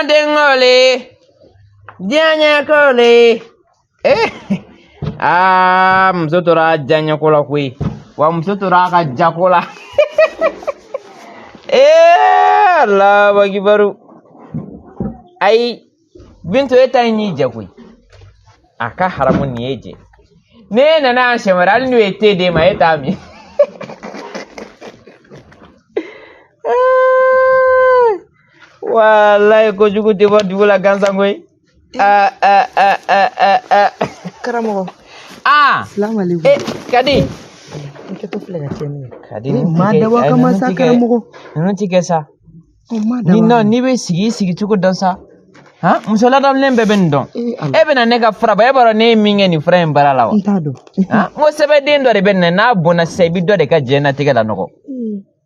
An denkɔle diɲɛ kɔle. Eh, aa muso tora a diyaɲɛko la koyi, wa muso tora a ka jako la. Eh, Allahu akibaru. Ayi, Bintu, e ta in y'i jɛ koyi. A ka haramu nin ye jɛ. Ne nana yan siɲɛ wɛrɛ, hali n'u ye te d'e ma, e t'a min. Walayi, kojugu tɛ bɔ dugu la gansan koyi. Aa aa aa aa aa. Karamɔgɔ. Aa. Salamalekun. E Kadi. N kɛtɔ filɛ ka tiɲɛni kɛ. Kadi. Ma dabɔ a kama sa, karamɔgɔ. Ninnu ti kɛ sa. Ma Ni dabɔ. non, n'i bɛ sigi, i sigi cogo dɔn sa. Han, muso ladamulen bɛɛ bɛ nin dɔn. E bɛna ne ka fura bɔ, e b'a dɔn ne ye min kɛ nin fura in baara la wa? N t'a dɔn. Han, n ko sɛbɛnden dɔ de bɛ nin na, n'a bɔnna sisan, i bɛ dɔ de ka diɲɛnatigɛ lanɔgɔ.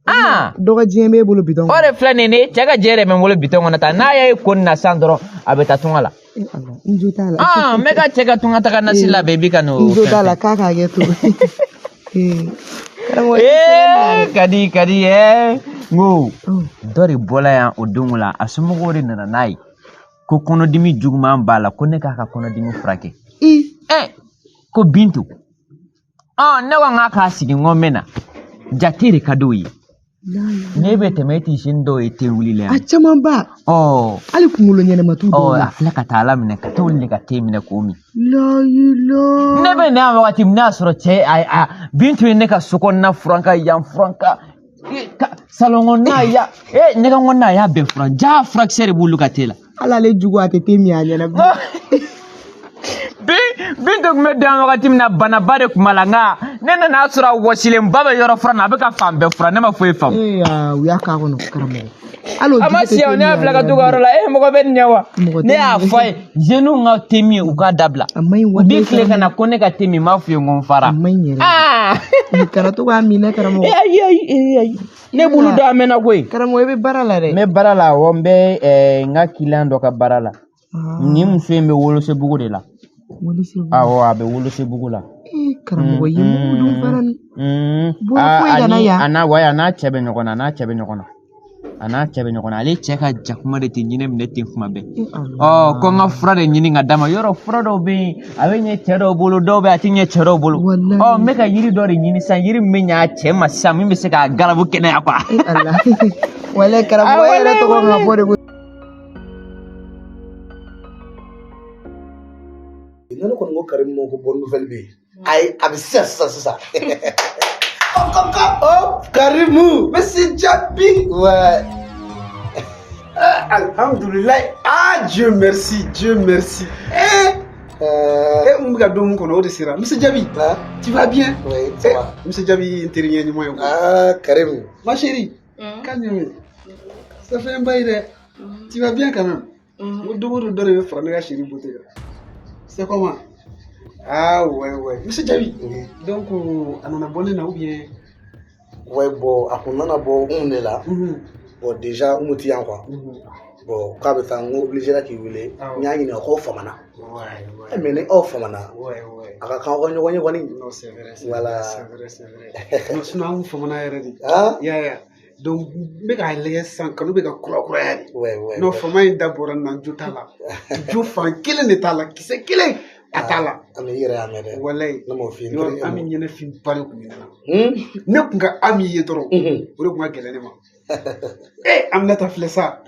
Aa. Dɔ ka diɲɛ b'e bolo bitɔn O de filɛ nin ye, cɛ ka diɲɛ de bɛ n bolo bitɔn kɔnɔ tan. N'a y'a ye ko nin na sisan dɔrɔn, a bɛ taa tunga la. N jo t'a la. Aa, n bɛ ka cɛ ka tunga taga nasi labɛn, i bɛ ka n'o. N jo t'a la, k'a k'a kɛ to. Karamɔgɔ. Ee Kadi, Kadi, ɛɛ n ko dɔ de bɔla yan o don la, a somɔgɔw de nana n'a ye ko kɔnɔdimi juguman b'a la, ko ne k'a ka kɔnɔdimi furakɛ. Ɛ ko Bintu, ɔ ne ko n k'a k'a sigi, n ko n bɛ na. Jate de ka d'o ye. Ne bɛ tɛmɛ, e t'i sini dɔw ye te wuli la yan. A caman ba. Ɔ. Hali kunkolo ɲɛnɛma t'u dɔw la. Ɔ, a filɛ ka taa ala minɛ ka t'olu de ka te minɛ k'o min. Layila. Ne bɛ na yan wagati min, ne y'a sɔrɔ cɛ a Bintu ye ne ka so kɔnɔna furan, ka yan furan, ka salon kɔnɔna ya, e ɲɛgɛn kɔnɔna, a y'a bɛɛ furan. Ja furakisɛ de b'olu ka te la. Hali ale jugu, a tɛ te min a ɲɛna. Bintu tun bɛ dan wagati min na, banaba de tun b'a la, nka ne nana sɔrɔ a wɔsilenba bɛ yɔrɔ furan na, a bɛ ka fan bɛɛ furan, ne ma foyi faamu. Ee, u y'a k'a kɔnɔ, karamɔgɔ. Hali o A ma jugu tɛ siya, te ne min y'a a bila ka ɲɛna t'u ka yɔrɔ la. E mɔgɔ bɛ nin ɲɛ wa? Ne y'a fɔ a ye, jeunes ka te min, u k'a dabila. A ma ɲi. U b'i tile ka na ko ne ka te min, n b'a f'u ye ko n fara. A ma ɲi yɛrɛ. Aa. Kana to k'a min dɛ, karamɔgɔ. Ayi ayi ayi. Ne b'olu dɔn, a mɛnna koyi. Karamɔgɔ, i bɛ baara la dɛ. N bɛ baara la, awɔ, n bɛ n ka kiliyan dɔ ka baara la. Nin muso in bɛ Wolosebugu de la. Awɔ, a bɛ Wolosebugu la. Ee karamɔgɔ, ye mugu dun fana ni. Bolo foyi kana yan. A n'a wa, a n'a cɛ bɛ ɲɔgɔn na, a n'a cɛ bɛ ɲɔgɔn na. A n'a cɛ bɛ ɲɔgɔn na. Ale cɛ ka jakuma de tɛ ɲinɛ minɛ ten kuma bɛɛ. Ɔ, ko n ka fura de ɲini ka d'a ma. Yɔrɔ fura dɔw bɛ yen, a bɛ ɲɛ cɛ dɔw bolo, dɔw bɛ yen, a tɛ ɲɛ cɛ dɔw bolo. Ɔ, n bɛ ka yiri dɔ de ɲini sisan, yiri min bɛ ɲɛ a cɛ ma sisan, min bɛ se k'a garabu kɛnɛya quoi. Walayi karamɔgɔ, e yɛrɛ tɔgɔ ka fɔ de ko. Ne kɔni ko Karim ma ko bonne nouvelle bɛ yen. Ayi, a bɛ sisan sisan sisan. Oh, Karimou. Monsieur Diaby. Ouais. Ah, alhamdoulilah. Ah, Dieu merci, Dieu merci. Eh, eh, n bɛ ka don mun kɔnɔ, o de sera. Monsieur Diaby. Tu vas bien? Oui, ça va. Monsieur Diaby, n terikɛ ɲuman ye. Ah, Karim. Ma chérie. K'a ɲɛ. Ça fait un bail dɛ. Tu vas bien quand même? N ko don o don dɔ de bɛ fara ne ka chérie beauté kan. C'est comment? Ah ouais ouais. Monsieur Diaby. Donc a nana bɔ ne na ou bien? Ouais, bon, a kun nana bɔ Umu de la. Bon, déjà Umu ti yan quoi. Bon, k'a bɛ taa, n ko obligé la k'i wele. N y'a ɲininka k'aw famana. Ouais ouais. Mais ni aw famana. Ouais ouais. A ka kan aw ka ɲɔgɔn ye kɔni. Non, c'est vrai, c'est Voilà. vrai, c'est vrai, c'est vrai. Non, sinon anw famana yɛrɛ de. Ah? Ya ya. Donc n bɛ k'a lajɛ sisan, kanu bɛ ka kurakuraya de. Ouais ouais. Non, fama in da bɔra n na, jo t'a la. Jo fan kelen de t'a la, kisɛ kelen a t'a la. Ami, i yɛrɛ y'a mɛn dɛ. Walayi. Ne m'o f'i ye. Yɔrɔ Ami ɲɛnɛfin ba de kun bɛ ne la. Ne kun ka Ami ye dɔrɔn, o de kun ka gɛlɛn ne ma. Eh, Aminata filɛ sa.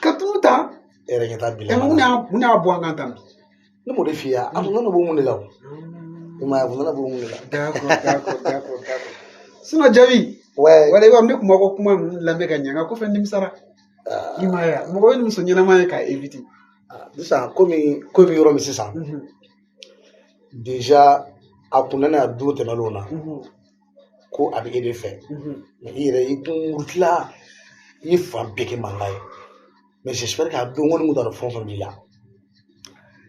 Ka tunu ta. E yɛrɛ ɲɛ t'a bi la. Eh, mun y'a bɔ an kan tan bi? Ne m'o de f'i ye, a kun nana bɔ mun de la o? I m'a ye, a kun nana bɔ mun de la? D'accord, d'accord, d'accord, d'accord. Sinon Diaby. Ouais. Wala, i b'a dɔn ne kun b'aw ka kuma ninnu lamɛn ka ɲɛ, nka kɔfɛ n nimisara. I m'a ye wa? Mɔgɔ bɛ ni muso ɲɛnama ye k'a éviter. Sisan komi ko bɛ yɔrɔ min sisan. Déjà a kun nana yan don tɛmɛnlenw na. Ko a bɛ e de fɛ. Mais i yɛrɛ i kun murutila, i ye fan bɛɛ kɛ mankan ye. Mais j'espère que a don kɔni kun t'a dɔn fɛn o fɛn b'i la.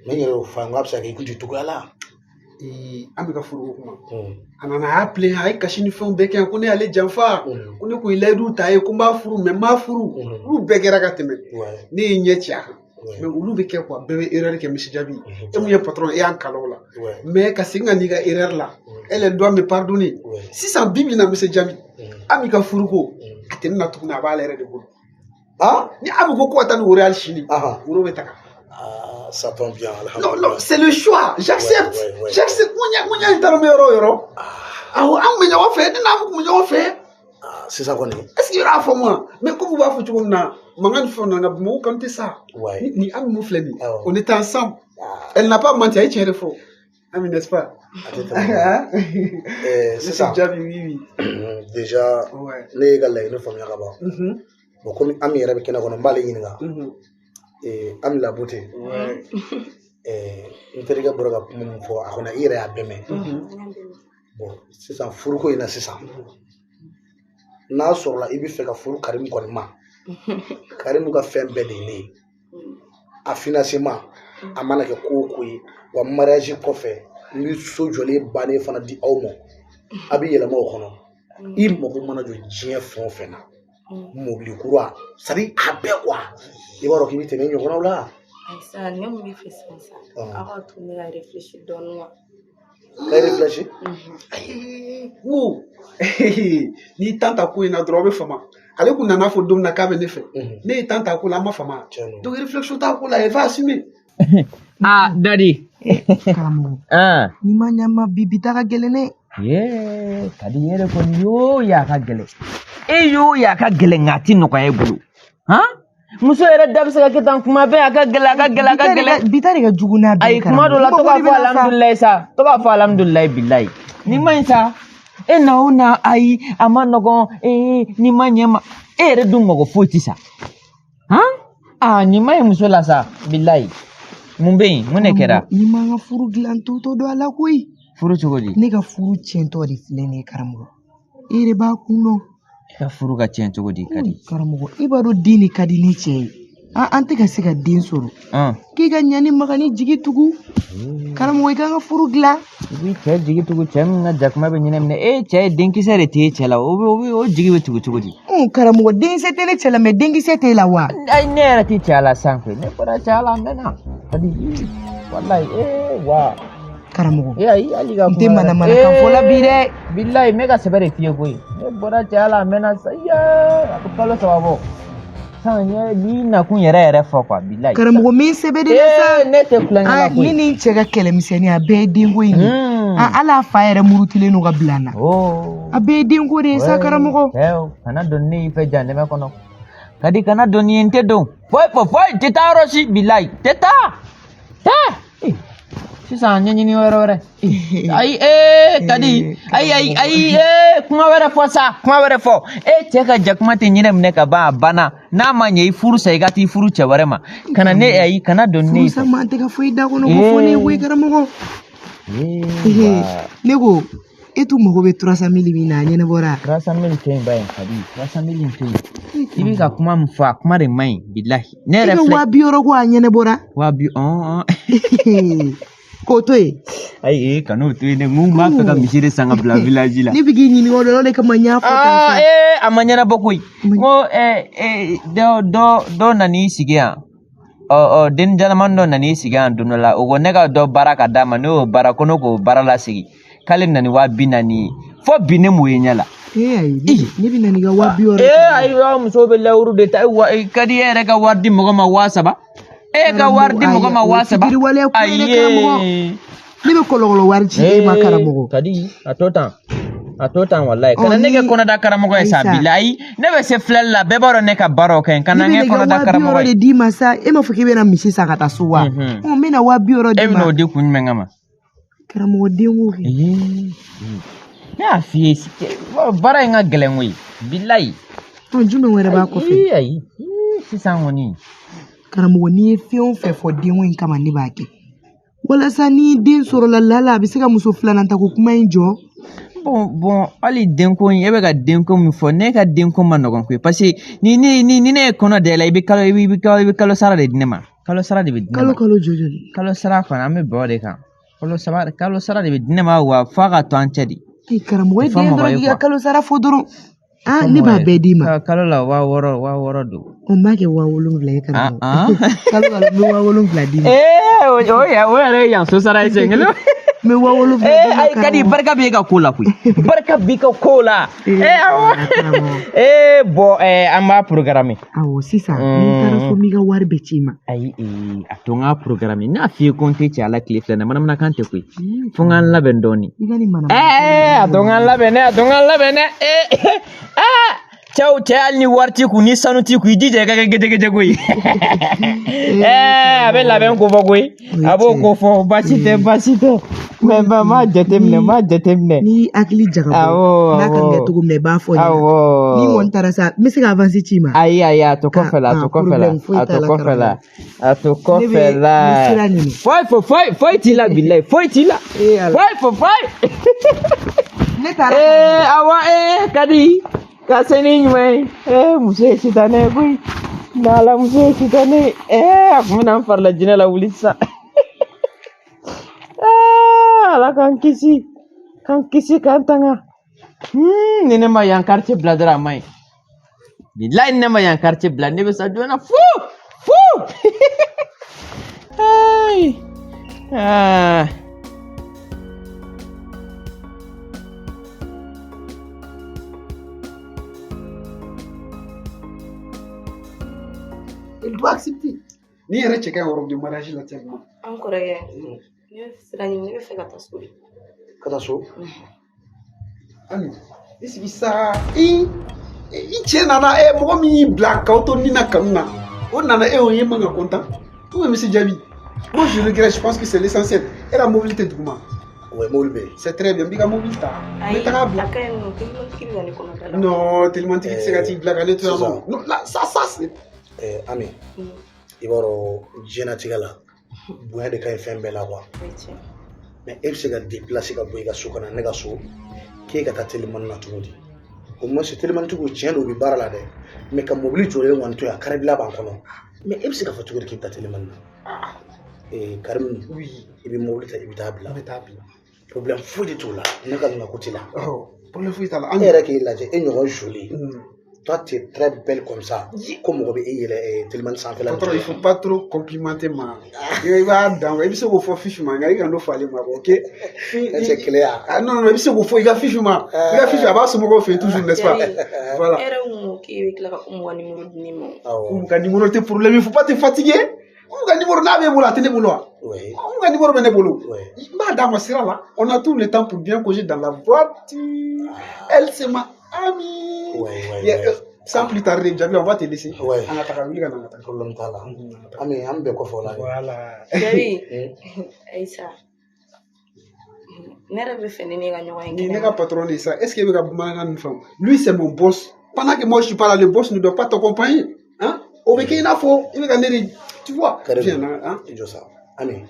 Mais n yɛrɛ y'o fɔ a ye, n ko a bɛ se ka kɛ i kun tɛ togoya la. An bɛ ka furuko kuma. A nana, a y'a pilen, a ye kasi ni fɛnw bɛɛ kɛ yan, ko ne y'ale janfa, ko ne kun ye layidu ta ye, ko n b'a furu, mais n m'a furu. Olu bɛɛ kɛra ka tɛmɛ. Ne ye n ɲɛ ci a kan. Mais olu bɛ kɛ quoi, bɛɛ bɛ erreur kɛ. Monsieur Diaby, e mun ye patron, e y'an kalan o la. Mais ka segin ka n'i ka erreur la, elle doit me pardonner. Sisan bi bi in na, Monsieur Diaby, Ami ka furuko a tɛ ne na tuguni, a b'ale yɛrɛ de bolo. Ah? Ni Ami ko ko ka taa ni woro ye hali sini, woro bɛ taga. Ah, ça tombe bien. Non, non, c'est le choix. J'accepte. Ouais, ouais, ouais. J'accepte. Mun y'a t'a dɔn bɛ yɔrɔ o yɔrɔ. Awɔ, an kun bɛ ɲɔgɔn fɛ, ne n'a kun bɛ ɲɔgɔn fɛ. Ah, sisan kɔni. Est-ce que yɔrɔ y'a faamu wa? Mais comme u b'a fɔ cogo min na, mankan ni fɛnw na, nka mɔgɔw kan tɛ sa. Ni Ami mun filɛ nin ye, on était ensemble. Elle n'a pas menti, a ye tiɲɛ de fɔ. Ami, n'est-ce pas? Sisan. Jaabi, oui, oui. Déjà, ne ye ka laɲini faamuya ka ban. Bon, komi Ami yɛrɛ bɛ kɛnɛ kɔnɔ, n b'ale ɲininka. Ami la beauté. N terikɛ bɔra ka kuma min fɔ, a kɔni i yɛrɛ y'a bɛɛ mɛn. Bon, sisan furuko in na sisan, n'a sɔrɔla i bɛ fɛ ka furu Karimu kɔni ma, Karimu ka fɛn bɛɛ de ye ne ye. A financement, a mana kɛ ko o ko ye, wa mariage kɔfɛ, n bɛ so jɔlen bannen fana di aw ma, a bɛ yɛlɛma o kɔnɔ. I mago mana jɔ diɲɛ fɛn o fɛn na, mobili kura, c'est à dire a bɛɛ quoi, i b'a dɔn k'i bɛ tɛmɛ i ɲɔgɔnnaw la. Ayi sa, ne mun bɛ fɛ sisan sa, aw ka to ne ka réfléchir dɔɔnin wa. Ka réfléchir? N ko n'i tan ta ko in na dɔrɔn, aw bɛ fama. Ale kun nana fɔ don min na k'a bɛ ne fɛ, ne ye tan ta ko la, an ma fama. Donc réflexion t'a ko la, elle va assumer. Ah, Dadi. Karamɔgɔ. Ni ma ɲa ma bi, bi ta ka gɛlɛn dɛ. Ye, Kadi yɛrɛ kɔni y'o y'a ka gɛlɛn. E y'o y'a ka gɛlɛn, nka a ti nɔgɔya e bolo. Han? Muso yɛrɛ da bɛ se ka kɛ tan kuma bɛɛ, a ka gɛlɛn, a ka gɛlɛn, a ka gɛlɛn. Bi ta de ka jugu n'a bɛɛ ye. Ayi, kuma dɔ la, to k'a fɔ alhamdulilayi sa. To k'a fɔ alhamdulilayi bilayi. Ni ma ɲi sa. E na o na, ayi, a ma nɔgɔn, ee, ni ma ɲɛ ma. E yɛrɛ dun mago foyi ti sa. Han? Aa, nin ma ɲi muso la sa, bilayi. Mun bɛ yen? Mun de kɛra? Ni ma n ka furu dilan tɔ don a la koyi. Furu cogo di? Ne ka furu tiɲɛtɔ de filɛ nin ye karamɔgɔ. E yɛrɛ b'a kun dɔn. E ka furu ka tiɲɛ cogo di, Kadi? Karamɔgɔ, e b'a dɔn den de ka di ne cɛ ye. An tɛ ka se ka den sɔrɔ. K'i ka ɲani maga ni jigi tugu. Karamɔgɔ, i k'an ka furu dilan. I b'i cɛ jigi tugu, cɛ min ka jakuma bɛ ɲinɛ minɛ. E cɛ ye denkisɛ de t'e cɛ la, o jigi bɛ tugu cogo di? Karamɔgɔ, denkisɛ tɛ ne cɛ la, mɛ denkisɛ t'e la wa? Ayi, ne yɛrɛ tɛ cɛ la san koyi. Ne bɔra cɛ la a mɛnna. Kadi, walayi, ee wa. Karamɔgɔ, ayi, hali ka n tɛ manamanakan fɔ la bi dɛ. Bilayi, n bɛ ka sɛbɛ de f'i ye koyi. Ne bɔra cɛ la a mɛnna sa, a bɛ kalo 3 bɔ. San ye n'i nakun yɛrɛ yɛrɛ fɔ quoi, bilayi. Karamɔgɔ, min sɛbɛ de la sa. Ne tɛ kulonkɛ la koyi. Ne ni n cɛ ka kɛlɛmisɛnnin, a bɛɛ ye denko in de ye. Hali a fa yɛrɛ murutilen don ka bila n na. A bɛɛ ye denko de ye sa, karamɔgɔ. Kana don ne y'i fɛ janɛmɛ kɔnɔ. Kadi, kana don ni ye, n tɛ don. Foyi foyi foyi, tɛ taa yɔrɔ si, bilayi, tɛ taa. Taa. Sisan ɲɛɲini wɛrɛ wɛrɛ. Ayi, Kadi, ayi ayi ayi, kuma wɛrɛ fɔ sa, kuma wɛrɛ fɔ. E cɛ ka jakuma tɛ ɲinɛ minɛ ka ban, a banna. N'a ma ɲɛ i furu sa, i ka t'i furu cɛ wɛrɛ ma. Kana ne, ayi, kana don ne. Furusa man tɛ ka foyi da kɔnɔ ko fɔ ne koyi, karamɔgɔ. Ne ko, e tun mago bɛ 300 000 min na, a ɲɛnabɔra. 300 000 tɛ yen ba ye, Kadi, 300 000 tɛ yen. I bɛ ka kuma min fɔ, a kuma de man ɲi, bilahi. Ne yɛrɛ filɛ. E ka 60 000 ko a ɲɛnabɔra. 60. K'o to yen. Ayi, kan'o to yen dɛ, n ko n b'a fɛ ka misi de san ka bila village la. Ne bɛ k'i ɲininka o de la, o de kama n y'a fɔ tan sa. A ma ɲɛnabɔ koyi. N ko dɔ nan'i sigi yan. Den jalamani dɔ nan'i sigi yan don dɔ la, o ko ne ka dɔ baara ka d'a ma, ne y'o baara, ko ne k'o baara lasegin. K'ale nana ni 40 000 ye. Fo bi ne m'o ye ɲɛ la. Ayi, ne bɛ na n'i ka 60 000. Ayi, musow bɛ lawuru de ta. Ka di e yɛrɛ ka wari di mɔgɔ ma 3000. E ka wari di mɔgɔ ma 3000. Ayi, ne bɛ kɔlɔkɔlɔ wari ci e ma, karamɔgɔ. Kadi, a to tan. A to tan walayi. Kana ne kɛ kɔnɔda karamɔgɔ ye sa, bilayi. Ne bɛ se filɛli la, bɛɛ b'a dɔn ne ka baaraw kɛ. Kana ne kɛ kɔnɔda karamɔgɔ ye. Ne bɛ na 60 000 de d'i ma sa, e m'a fɔ k'i bɛna misi san ka taa so wa? N bɛna 60 000 d'i ma. E bɛna o di kun jumɛn kama? Karamɔgɔ, denko kɛ. Ne y'a f'i ye, baara in ka gɛlɛn koyi, bilayi. Jumɛn wɛrɛ b'a kɔfɛ? Ayi, sisan kɔni. Karamɔgɔ, n'i ye fɛn o fɛn fɔ denko in kama, ne b'a kɛ. Walasa ni den sɔrɔla lala, a bɛ se ka muso filanan ta ko kuma in jɔ. Bon, hali denko in, e bɛ ka denko min fɔ, ne ka denko ma nɔgɔn koyi, parce que ni ne ye kɔnɔ da i la, i bɛ kalo sara de di ne ma. Kalo sara de bɛ di ne ma. Kalo joli? Kalo sara kɔni, an bɛ bɛn o de kan. Kalo sara de bɛ di ne ma, wa f'a ka to an cɛ de. Karamɔgɔ, e den dɔrɔn k'i ka kalo sara fɔ dɔrɔn. Ne b'a bɛɛ d'i ma. Kalo la 60 000 don. O n b'a kɛ 70 000 ye, karamɔgɔ. Kalo kalo n bɛ 70 000 d'i ma. O yɛrɛ ye yan so sara ye siɲɛ kelen. N bɛ 7000 Eh, d'i ma ayi Kadi, karamɔgɔ. Barika b'e ka ko la koyi. Barika b'i ka ko la. Eh, Eh, awɔ. karamɔgɔ. Eh, bon, an b'a programmer. Awɔ, sisan ni n taara so n b'i ka wari bɛɛ ci i ma. Ayi, a to n k'a programmer. N y'a f'i ye ko n tɛ cɛ la tile fila in na, manamanakan tɛ koyi. Fo n ka n labɛn dɔɔni. I ka nin manamana. Eh, a to n ka n labɛn dɛ, a to n ka n labɛn dɛ. Eh, ah, cɛw cɛ hali ni wari t'i kun ni sanu t'i kun i jija i ka kɛ gɛjɛgɛjɛ koyi. Eh, a bɛ labɛn ko fɔ koyi. A b'o ko fɔ, baasi tɛ, baasi tɛ. Mais n m'a jateminɛ, n m'a jateminɛ. N'i hakili jagabɔ Awɔ, n'a kan ka kɛ awɔ. cogo min na i b'a fɔ n ɲɛna. Awɔ. Ni n kɔni taara sa n bɛ se ka avance ci i ma. Ayi, ayi, a to kɔfɛ la, a to kɔfɛ la, Problème foyi a t'a to la kɔfɛ la, karamɔgɔ. a to Ne bɛ kɔfɛ la. n bɛ sira ɲini. Foyi foyi foyi foyi t'i la bilayi, foyi t'i la. Ee Ala. Foyi foyi foyi. Ne taara. Ee, awa, ee, Kadi, ka se ni ɲuman ye. Ee, muso ye sitanɛ ye koyi. N'Ala, muso ye sitanɛ ye. Ee, a kun bɛna n farila jinɛ lawuli sisan. Ee, Ala k'an kisi, k'an kisi, k'an tanga. Ni ne ma yan quartier bila dɔrɔn a man ɲi. Bilayi ni ne ma yan quartier bila ne bɛ sa joona fu fu. Ayi. Ah. Il doit accepter. Ni yɛrɛ cɛ ka ɲi robe de mariage la tellement. An kɔrɔkɛ, ne bɛ sira ɲini, ne bɛ fɛ ka taa so de. Ka taa so. Ami, i sigi sa, i cɛ nana, e mɔgɔ min y'i bila k'aw to ni na kanu na, o nana e o ye man ka content. Tout monsieur Diaby. Moi je regrette, je pense que c'est l'essentiel. E la mobili tɛ duguma. Ouais, mobili bɛ yen. C'est très bien, n b'i ka mobili ta. N bɛ taga bila. A ka ɲi nɔ, telimantigi bɛ ka ne kɔnɔ da la. Non, telimantigi tɛ se ka t'i bila ka ne to yan nɔ. Sisan. Non, là, ça c'est. Eh, Ami, i b'a dɔn diɲɛlatigɛ la, bonya de ka ɲi fɛn bɛɛ la quoi. O ye tiɲɛ. Mais e bɛ se ka déplacer ka bɔ i ka so ka na ne ka so, k'e ka taa telimani na cogo di? Au moins telimanitigiw tiɲɛ don u bɛ baara la dɛ, mais ka mobili jɔlen kɔni to yen, a karibila b'an kɔnɔ. Mais e bɛ se k'a fɔ cogo di k'i bɛ taa telimani na? Eh, Karimu, Oui, i bɛ mobili ta i bɛ taa bila. n bɛ taa bila. Problème foyi de t'o la, ne ka nin ko t'i la. Oh, problème foyi t'a la. E yɛrɛ k'i lajɛ, e ɲɔgɔn joli. Hmm. Toi, tu es très belle comme ça. Ko mɔgɔ bɛ e yɛlɛ telimani sanfɛla Patron, il faut pas trop complimenter ma. I b'a dan, i bɛ se k'o fɔ Fifi ma, nka i kana n'o fɔ ale ma, ok? Cɛ keleya. Ah non, non, i bɛ se k'o fɔ i ka Fifi ma. I ka Fifi, a b'a somɔgɔw fɛ yen toujours, n'est-ce pas? Diaby, Voilà. e yɛrɛ kun ko k'e bɛ tila ka Umu ka numéro di ne ma. Awɔ. Umu ka numéro tɛ problème, il faut pas te fatiguer. Umu ka numéro n'a b'e bolo, a tɛ ne bolo wa? Oui. Umu ka numéro bɛ ne bolo. Oui. N b'a d'a ma sira la. On a tout le temps pour bien causer dans la voiture. Elle, c'est ma amie. Ouais, ouais, Yeah, ouais. Sans plus tarder, Diaby, on va te laisser. Ouais. An ka taga, wuli ka na, an ka taga. Problème t'a la. Ami, an bɛɛ kɔfɛ o la dɛ. Voilà. Diaby, Ayisa, ne yɛrɛ bɛ fɛ ne n'e ka ɲɔgɔn ye Ni ne kɛnɛma. ka patron de ça, est-ce que bɛ ka bamanankan nin faamu? Lui, c'est mon boss. Pendant que moi je suis pas là, le boss ne doit pas t'accompagner. Hein? O bɛ kɛ i n'a fɔ i bɛ ka ne de, tu vois? Karim. Viens là, hein? I jɔ sa. Ami,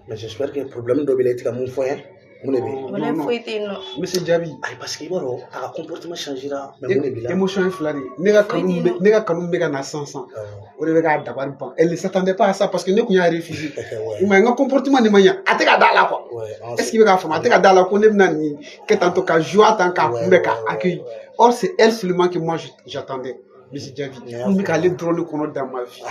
mais j'espère que problème dɔ b'i la i tɛ ka mun fɔ n ye. Mun de bɛ yen? Walayi non. foyi tɛ yen nɔ. Monsieur Diaby, Ayi, parce que i b'a dɔn a ka comportement changera, mais mun de b'i la? émotion ye fila de ye. Ne ka kanu Foyi tɛ bɛ yen nɔ. ne ka kanu bɛ ka na sisan sisan. Awɔ. O de bɛ k'a dabali ban. Elle ne s'attendait pas à ça parce que ne kun y'a refusé. Ouais. I m'a ye n ka comportement de ma ɲa. A tɛ ka da la quoi. Ouais, an Est-ce qu'il bɛ k'a faamu? A tɛ ka da la ko ne bɛna nin kɛ tantôt ka jouer tan k'a Ouais, kunbɛn k'a ouais, ouais, accueillir. ouais. Or c'est elle seulement que moi j'attendais. Monsieur Diaby, Ne y'a n bɛ k'ale dɔrɔn de kɔnɔ dans ma vie.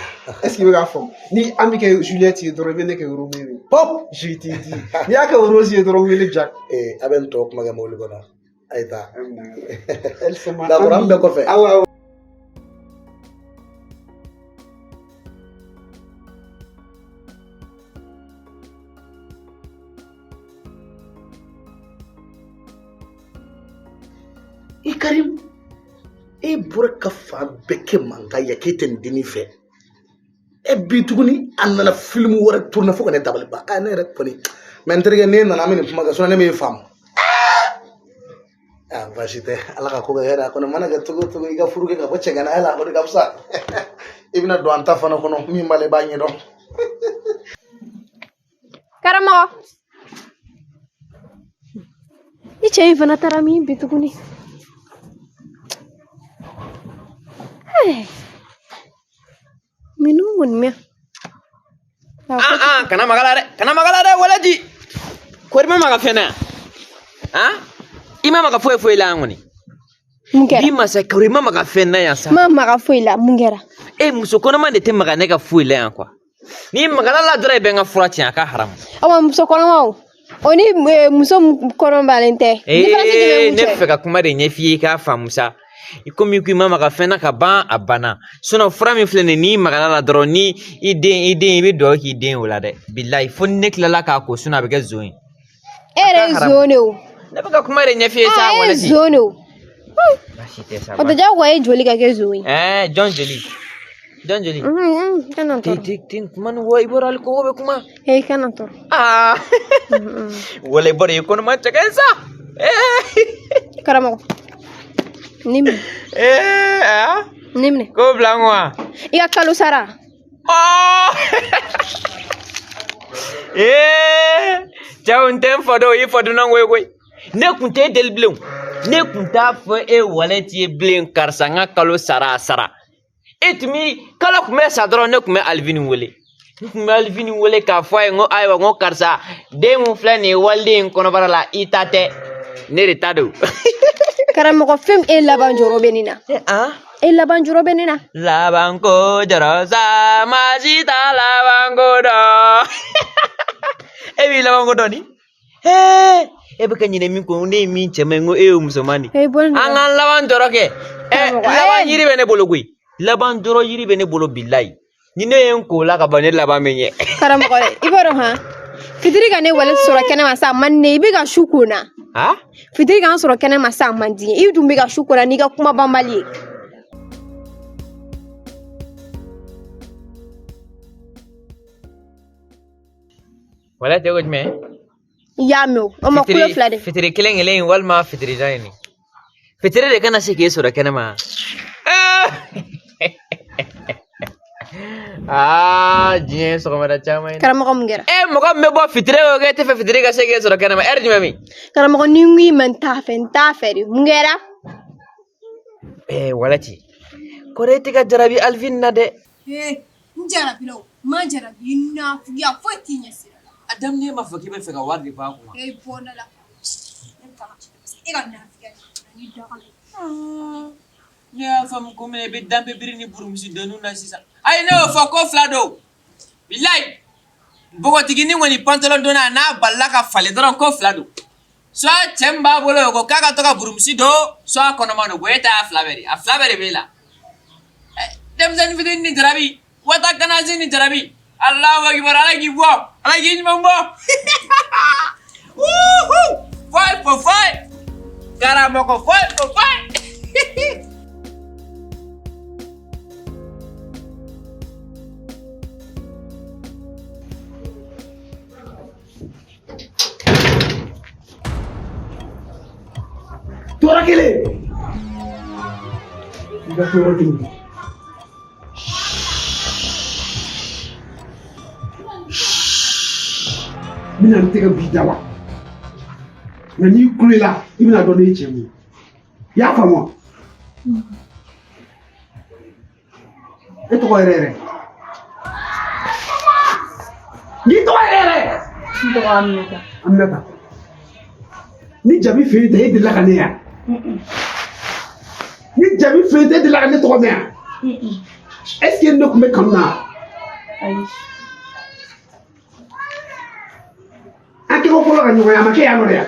Est-ce qu'il bɛ k'a faamu? Ni an bɛ kɛ Juliette ye dɔrɔn i bɛ ne kɛ Roméo ye. Pop! Je t'ai dit. N'i y'a kɛ Rose ye dɔrɔn n wele Jack. Eh, a bɛ nin tɔ kuma kɛ mobili kɔnɔ. A ye taa. Elle c'est ma D'accord, an amie. bɛɛ kɔfɛ. Awɔ awɔ. I Karim, e bɔra ka fan bɛɛ kɛ mankan ye k'e tɛ nin dennin fɛ. E bi tuguni a nana film wɛrɛ tourner fo ka ne dabali ban. Ah, ne yɛrɛ kɔni. Mais n terikɛ, n'e nana an bɛ nin kuma kɛ, sinon ne m'e faamu. Ah, baasi tɛ. Ala ka ko kɛ hɛrɛ ye. A kɔni mana kɛ cogo o cogo, i ka furu kɛ ka bɔ cɛganaya la, o de ka fisa. I bɛna don an ta fana kɔnɔ, min b'a la i b'a ɲɛdɔn. Karamɔgɔ, ni cɛ in fana taara min bi tuguni? Minnu kɔni mɛn. Ah ah, kana maga la dɛ, kana maga la dɛ, walaji. Kori ma maga fɛn na yan. Han? I ma maga foyi foyi la yan kɔni. Mun kɛra? Bi masa kori i ma maga fɛn na yan sa. Ma maga foyi la, mun kɛra? E muso kɔnɔma de tɛ maga ne ka foyi la yan quoi. N'i magara la dɔrɔn i bɛ n ka fura tiɲɛ a ka haramu. Awa muso kɔnɔmaw, O ni muso kɔnɔ balen tɛ. Différence jumɛn b'u cɛ? Ne bɛ fɛ ka kuma de ɲɛf'i ye i k'a faamu sa. I komi i ko i ma maga fɛn na ka ban a banna. Sinon fura min filɛ nin ye n'i magara la dɔrɔn ni i den i bɛ dugawu k'i den o la dɛ. Bilayi fo ni ne tilala k'a ko sinon a bɛ kɛ zon ye. E yɛrɛ ye zon de o. Ne bɛ ka kuma de ɲɛf'i ye sa. E ye zon de o. Baasi tɛ sa. O tɛ diyagoya e joli ka kɛ zon ye. Jɔn joli? Jɔn joli? Kana tɔɔrɔ. Ten kuma ni wa i bɔra hali kɔngɔ bɛ kuma. Ee kana tɔɔrɔ. Aa. Wala i bɔra i kɔnɔma cɛ ka ɲi sa. Karamɔgɔ. Ni minɛ. Ni minɛ. K'o bila n kun wa? I ka kalo sara. Cɛw n tɛ n fa dɔn o y'i fa dunan ko ye koyi. Ne kun t'e deli bilen o. Ne kun t'a fɔ e walɛti ye bilen karisa n ka kalo sara a sara. E tun bi kalo kun bɛ sa dɔrɔn ne kun bɛ Alivini wele. N kun bɛ Alivini wele k'a fɔ a ye n ko ayiwa n ko karisa den mun filɛ nin ye waliden in kɔnɔbara la i ta tɛ ne de ta don. Karamɔgɔ fɛn e laban jɔrɔ bɛ nin na. E laban jɔrɔ bɛ ne na. Labanko jɔrɔ sa maa si t'a labanko dɔn. E b'i labanko dɔn ni? E bɛ ka ɲinɛ min kɔ ne ye min cɛman ye n ko e y'o musoman de. An k'an laban jɔrɔ kɛ. Laban yiri bɛ ne bolo koyi. Laban jɔrɔ yiri bɛ ne bolo bilayi. Ni ne ye n ko la ka ban ne laban bɛ ɲɛ. Karamɔgɔ dɛ i b'a dɔn han. Fitiri ka ne wale sɔrɔ kɛnɛma sa a man di ne ye i bɛ ka su ko n na. Fitiri ka n sɔrɔ kɛnɛma sa a man di n ye i dun bɛ ka su ko n na n'i ka kuma banbali ye. Wala tɛ ko jumɛn? I y'a mɛn o, o ma kulo fila de. Fitiri kelen kelen walima fitiri jan ye nin. Fitiri de kana se k'e sɔrɔ kɛnɛma. Diɲɛ ye sɔgɔmada caman ye. Karamɔgɔ mun kɛra? Mɔgɔ min bɛ bɔ fitiri o kɛ e tɛ fɛ fitiri ka se k'e sɔrɔ kɛnɛma ɛri jumɛn min? Karamɔgɔ ni n k'i ma n t'a fɛ n t'a fɛ de mun kɛra? Walati kɔrɔ e tɛ ka jarabi Alivini na dɛ. N jarabi la o, n ma jarabi i nafuya foyi t'i ɲɛ sira la. A daminɛ ma fɔ k'i bɛ fɛ ka wari de bɔ a kun. Bɔ ne la. Ne bɛ taa e ka nafuya ni daga. Ne y'a faamu ko minɛ i bɛ danbe biri ni burumusi dɔnniw na sisan. Ayi ne y'o fɔ ko fila don. Bilayi npogotiginin kɔni pantalon donna a n'a balila ka falen dɔrɔn ko fila don. Soit cɛ min b'a bolo o ko k'a ka to ka burumusi don soit kɔnɔma don bon e ta y'a fila bɛɛ de a fila bɛɛ de b'e la. Denmisɛnnin fitinin ni jarabi wata ganasi ni jarabi Alahu akibar ala k'i bɔ ala k'i ɲuman bɔ. Wouhou foyi fo foyi karamɔgɔ foyi fo foyi. Tɔɔrɔ kelen i ka tɔɔrɔ kelen n bɛna n tɛgɛ b'i da la nka n'i kulela i bɛna dɔn ne ye cɛ mun ye i y'a faamu wa? E tɔgɔ yɛrɛ yɛrɛ n'i tɔgɔ yɛrɛ yɛrɛ. N tɔgɔ Aminata. Aminata ni Jabi fɛ yen tɛ e delila ka ne yan. Ni Jabi fɛ yen tɛ e delila ka ne tɔgɔ mɛn yan. Est-ce que ne tun bɛ kanu na? Ayi. An kɛko fɔlɔ ka ɲɔgɔn ye a ma kɛ yan nɔ dɛ.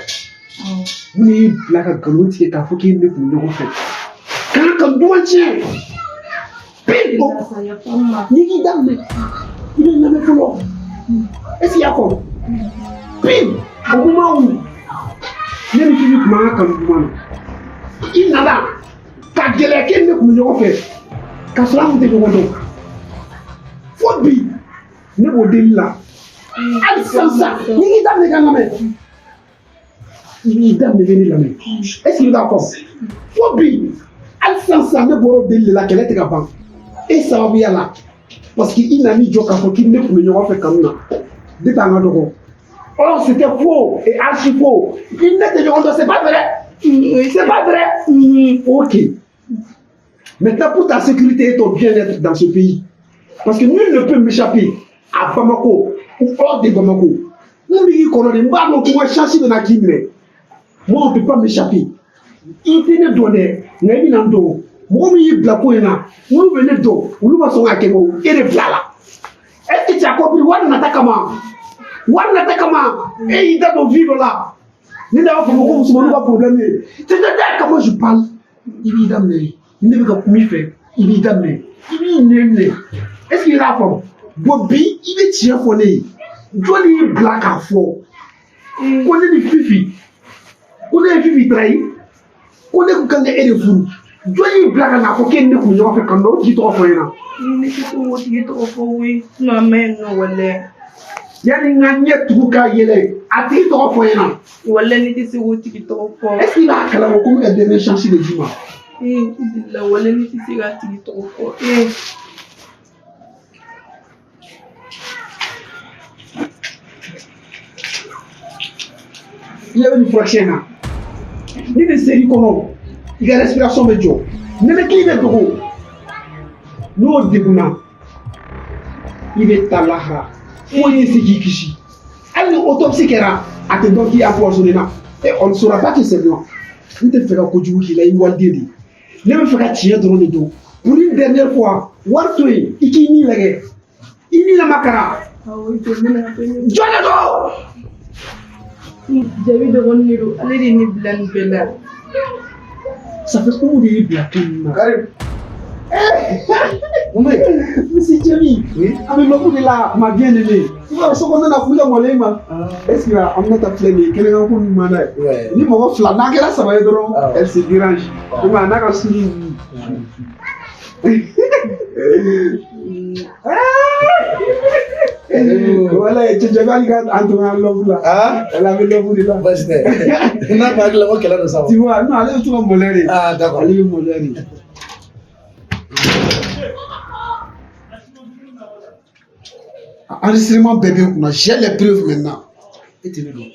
Mun y'i bila ka nkalon tigɛ k'a fɔ k'e ni ne tun bɛ ɲɔgɔn fɛ? K'an ka duman tiɲɛ. Pewu. N'i k'i daminɛ i bɛ lamɛn fɔlɔ. Est-ce que i y'a faamu? Pewu. O kuma o. Ne ni Fifi tun b'an ka kanu duman na. I nana ka gɛlɛya k'e ni ne tun bɛ ɲɔgɔn fɛ k'a sɔrɔ an tun tɛ ɲɔgɔn dɔn. Fo bi ne b'o deli la. Hali sisan sisan n'i k'i daminɛ ka n lamɛn. I b'i daminɛ bɛ ne lamɛn. Est-ce que i bɛ k'a faamu? Fo bi hali sisan sisan ne bɔra o deli de la kɛlɛ tɛ ka ban. E sababuya la parce que i nan'i jɔ k'a fɔ k'i ni ne tun bɛ ɲɔgɔn fɛ kanu na depuis an ka dɔgɔ. Or, c'était faux et archi faux. Il n'était pas c'est pas vrai. C'est pas vrai. Ok. Maintenant, pour ta sécurité et ton bien-être dans ce pays, parce que nul ne peut m'échapper à Bamako ou hors de Bamako. Moi, on ne peut pas m'échapper. Il tenait donné, mais il a donné. Moi, il a donné. Moi, il a donné. Moi, il a donné. Est-ce que tu as compris? Wari nata kama e y'i da don vie dɔ la. Ni ne b'a fɔ ko musomaninw ka problème ye. Tu sais comment je parle? I b'i daminɛ. Ni ne bɛ ka kuma i fɛ, i b'i daminɛ. I b'i nɛn minɛ. Est-ce que i y'a faamu? Bon bi i bɛ tiɲɛ fɔ ne ye. Jɔnni y'i bila k'a fɔ ko ne ni Fifi, ko ne ye Fifi trahi, ko ne kun kan ka e de furu. Jɔnni y'i bila ka n'a fɔ k'e ni ne kun bɛ ɲɔgɔn fɛ ka n'o tigi tɔgɔ fɔ n ɲɛna. Ne tɛ se k'o tigi tɔgɔ fɔ koyi. Sinon a ma ɲi nɔ walayi. Yanni n ka ɲɛ tugu k'a yɛlɛ, a tigi tɔgɔ fɔ n ɲɛna. Walayi ne tɛ se k'o tigi tɔgɔ fɔ. Est-ce que i b'a kalama ko n bɛ ka dernière chance de d'i ma? Ee n delila walayi ne tɛ se k'a tigi tɔgɔ fɔ. I ɲɛ bɛ nin furakisɛ in na. Ni nin ser'i kɔnɔ, i ka respiration bɛ jɔ, nɛnɛkili bɛ dogo. N'o degunna, i bɛ taa lahara. Foyi tɛ se k'i kisi. Hali ni autopsie kɛra, a tɛ dɔn k'i empoisonné na. Et on ne saura pas que c'est moi. N tɛ fɛ ka kojugu k'i la, i waliden de ye. Ne bɛ fɛ ka tiɲɛ dɔrɔn de dɔn. Pour une dernière fois, wari to yen, i k'i ni lajɛ. I ni lamakara. Awɔ i jɔ n bɛna fɔ n ye. Jɔn de don? Jabi dɔgɔnin de don, ale de ye ne bila nin bɛɛ la. Ça fait où de y'i bila ko ninnu na? Karim. Mun bɛ yen? Monsieur Jabi, Oui. an bɛ lɔbu de la, ma bien-aimée. I b'a dɔn so kɔnɔna na kun bɛ ka maloya i ma. Est-ce que an bɛna taa filɛ nin ye kɛnɛkan ko ninnu man d'a ye. Ouais. Ni mɔgɔ fila n'an kɛra saba ye dɔrɔn, Awɔ. elle se dérange. I m'a ye a n'a ka suru ninnu. Wala cɛ Jabi hali ka an tɛmɛ an lɔbu la. Ah? Elle a bɛ lɔbu de la. Baasi tɛ. N'a kun hakili la ko kɛlɛ don sa. Tu vois, non ale bɛ to ka maloya de. Ah, d'accord. Ale bɛ maloya de. Enregistrement bɛɛ bɛ n kunna, j'ai les preuves maintenant. E tɛ ne dɔn.